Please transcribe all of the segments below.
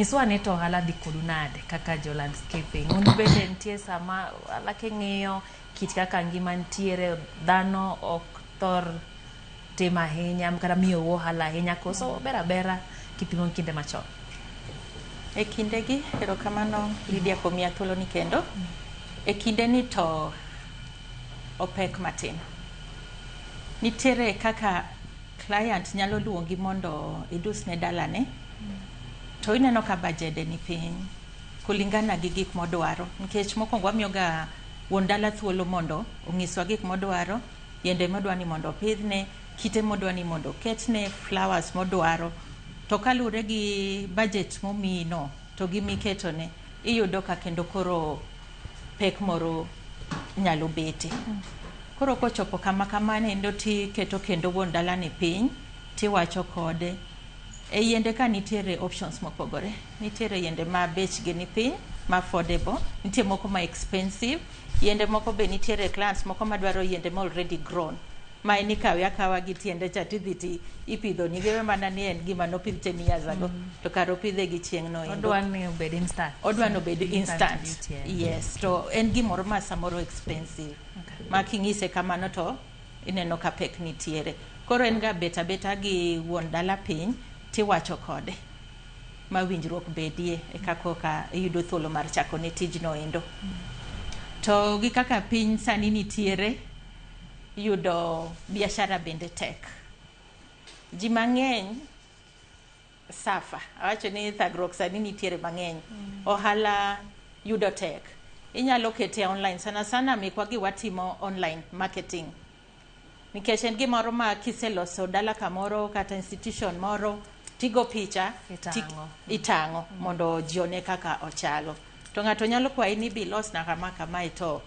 Nyiswa ane to ohala dhi kodu nade kaka jo landscaping? Un bende nitie sama ohala king'iyo kit kaka ngima nitiere, dhano ok thor timo ahinya kata miyou ohala ahinya, koso ber abera kipimo gi kinde machon? E kindegi, erokamano Lydia kuom miya thuolo ni kendo. E kindeni to opek matin. Nitiere kaka client nyalo luongi mondo idusne dalane, to ineno ka bajede ni piny kulingana gi gik modwaro. Nikech mokwongo wamiyoga wuon dala thuolo mondo onyiswa gik modwaro, yiende modwa ni mondo opidhne, kite modwa ni mondo oketne, flowers modwaro. To kaluwore gi budget momiyi no to gi miketone, iyudo ka kendo koro pek moro nyalo bete. Koro kochopo kama kamano tiketo kendo wuon dala ni piny tiwacho kode. E yiende ka nitiere options mopogore. Nitiere yiende ma bechgi ni piny, ma affordable, nitie moko ma expensive, yiende moko be nitiere clients moko madwaro yiende ma already grown. Ma en ikawe akawa gi tiende cha tidhi ti ipidho ni giwe mana ni en gima nopidh 10 years ago to kar opidhe gi chieng' no endo. Odwa ni obed instant. Odwa ni obed instant. Beauty, yeah. Yes, to en gimoro ma samoro expensive. Ma king'ise kamano to ineno ka pek nitiere. Koro en ga bet abeta gi wuon dala piny tiwacho kode ma winjruok bedie eka koka iyudo thuolo mar chako ne tijno endo. To gi kaka piny sani nitiere, yudo biashara bende tek. Ji mang'eny suffer. Awacho ni thagruok sani nitiere mang'eny. Ohala yudo tek. Inyalo kete online. Sana sana mekwa gi watimo online marketing. Nikech en gimoro ma kiseloso dala kamoro kata institution moro tigo picha Itang'o. Itang'o mondo ji one kaka ochalo. To ng'ato nyalo kwayi ni bi losna kama kamae to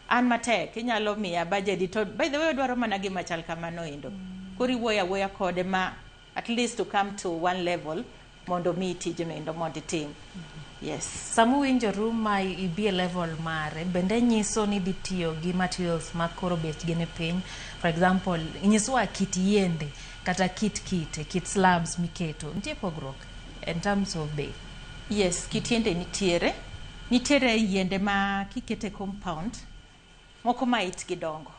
an matek inyalo miya budget to by the way odwaro mana gima chal kamano endo. Koro iwuoyo awuoya kode ma at least to come to one level mondo mi tijno endo mondo itim. Yes. Sama uwinjoru ma ibi e level mare, bende nyiso ni dhi tiyo gi materials ma koro bechgi ni piny. For example, nyiswa kit yiende kata kit kite, kit slabs miketo. Nitie pogruok in terms of bei? Yes, kit yiende nitiere. Nitiere yiende ma kikete compound, moko ma itgi dongo.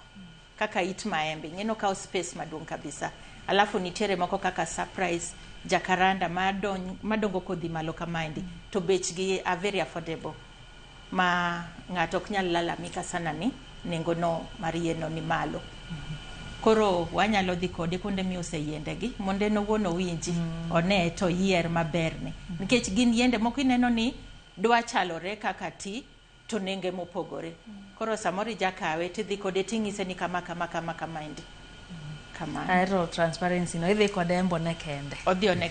Kaka it maembe, ing'eno kawo space maduong' kabisa. Alafu nitiere moko kaka surprise, jacaranda madongo kodhi malo kamaendi, to bechgi are very affordable. Ma ng'ato ok nyal lalamika sana ni nengo no mar yien no ni malo. Koro wanyalo dhi kode kuonde miuse yiende gi mondo en owuon owinji, one to oyier maberne. Nikech gin yiende moko ineno ni dwa chalore kaka ti to nenge mopogore. Koro samoro ijakawe tidhi kode ting'ise ni kama kama kama kama endi. Kamano. Ahero transparency no, idhi kode embo ne kende. Odhi one.